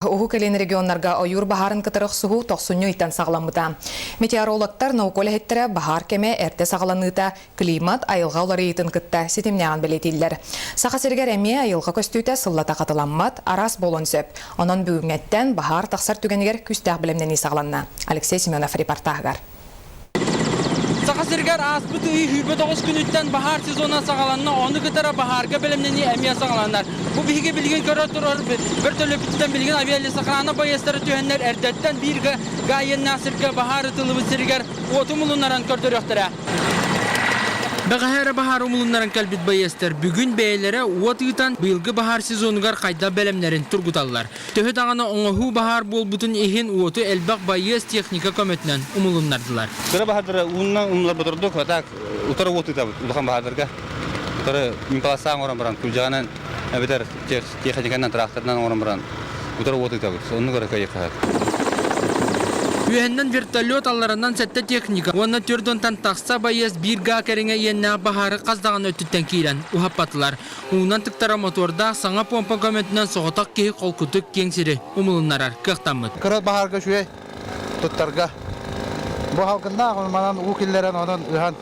Уһук Илин регионнарга ойуур баһаарын кытары охсуһуу тохсунньу ыйтан саҕаламмыта. Метеорологтар, наука үлэһиттэрэ баһаар кэмэ эрдэ саҕаланыыта климат, айылҕа уларыйыытын кытта ситимнээҕин бэлиэтииллэр. Саха сиригэр эмиэ айылҕа көстүүтэ сыллата хатыламмат, араас буолуон сөп. Онон бүгүҥҥэттэн баһаар тахсар түгэнигэр күүстээх бэлэмнэнии саҕаланна. Алексей Семенов репортаһыгар. Саха сиригэр ааспыт ый 29 күнүттэн баһаар сезона саҕаланна, ону кытары баһаарга бэлэмнэнии эмиэ саҕаланар. Бу биһиги билигин көрө турар бөртөлүөппүтүттэн билигин авиалесохрана байыастара түһэннэр эрдэттэн биир гаайыннаах сиргэ баһаар ытыллыбыт сиригэр уоту мулуннаран көрдөрүөхтэрэ. Бэҕэһээ эрэ баһаар умулуннаран кэлбит байыастар бүгүн бэйэлэрэ уот ыытан быйылгы баһаар сезонугар хайдах бэлэмнэрин тургуталлар. Төһө даҕаны оҥоһуу баһаар буолбутун иһин уоту элбэх байыас техника көмөтүнэн умулуннардылар. Кыра баһаардары уунна умулларбыт ордук, а так утары уот ыытабыт улахан баһаардарга. Утары полоса оҥорон баран, күлдьэҕинэн эбэтэр техниканан, тракторынан оҥорон баран утары уот ыытабыт. Оннук эрэ кыайыахха сөп. Үөһэннэн вертолет, алларанан сэттэ техника уонна түөрт уонтан тахса байыас биир гаа кэриҥэ иэннээх баһаары хас даҕаны өттүттэн киирэн уһаппатылар. Уунан тыктара мотуордаах саҥа помпа көмөтүнэн соҕотох киһи холкутук киэҥ сири умулуннарар кыахтаммыт. Кыра баһаарга үчүгэй туттарга. Бу халгыннаах манан уу киллэрэн онон ыһан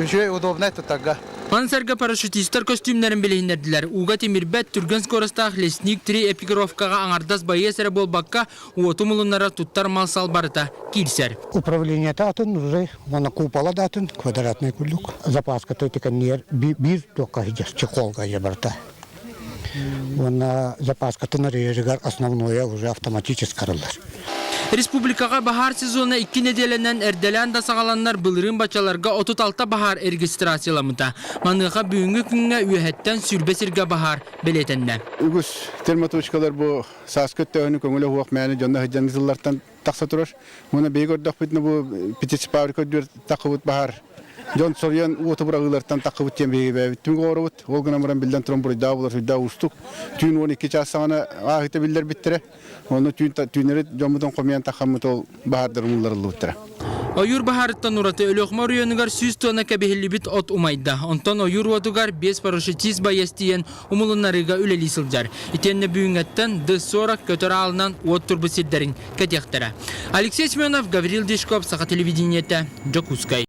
үчүгэй удобнай туттарга. Маны сэргэ парашютистар көстүүмнэрин билиһиннэрдилэр. Ууга тимирбэт, түргэн скоростаах лесник 3 экипировкаҕа аҥардас байыас эрэ буолбакка, уоту мулуннара туттар мал-сал барыта киирсэр. Управлениета атын уже уонна купола да атын квадратный курдук запаската итикэнниэр биир туохха сылдьар чехолга барыта. Уонна запаскатын арыйарыгар основное уже автоматически арыллар. Республикаҕа баһаар сезона икки нэдиэлэнэн эрдэлээн да саҕаланнар былырыын баччаларга 36 баһаар регистрацияламмыта. Маныаха бүгүҥҥү күҥҥэ үөһэттэн сүүрбэ сиргэ баһаар бэлиэтэннэ. Үгүс термоточкалар бу сааскы өттөөнү көҥүлэ суох мээнэ дьонно сылдьан сыллартан тахса турар. Уонна биһиги көрдөхпүтүнэ бу птицефабрика үрдүгэр таххыбыт баһаар дьон соруйан уоту быраҕыылартан таххыбыт диэн биһиги бэйэбит түмүк оҥоробут. Ол гынан баран биллэн туран буруйдаах буолар сүрдээх уустук. Түүн 12 чаас саҕана ааһыыта биллэрбиттэрэ. Онно түүн түүннэри дьоммутун хомуйан таххаммыт ол баһаардар умулларыллыбыттара. Ойуур баһаарыттан ураты Өлүөхүмэ оройуонугар 100 тонна кэбиһиллибит от умайда. Онтон ойуур уотугар 5 парашютист байыас тиийэн умулуннарыыга үлэлии сылдьар. Итиэннэ бүгүҥҥэттэн Д-40 көтөр аалынан уот турбут сирдэрин кэтиэхтэрэ. Алексей Семенов, Гаврил Дишков, Саха телевидениетэ, Дьокуускай.